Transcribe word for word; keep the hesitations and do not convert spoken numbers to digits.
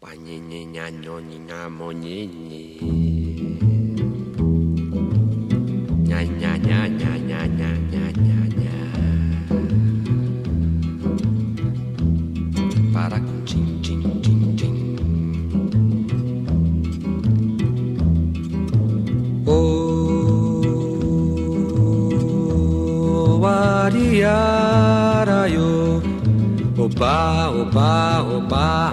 Nya, nya, nya, nya, nya, nya, nya. Para, cin, cin, cin, cin. O, wa, ri, ya, ra, yo. Opa, opa, opa,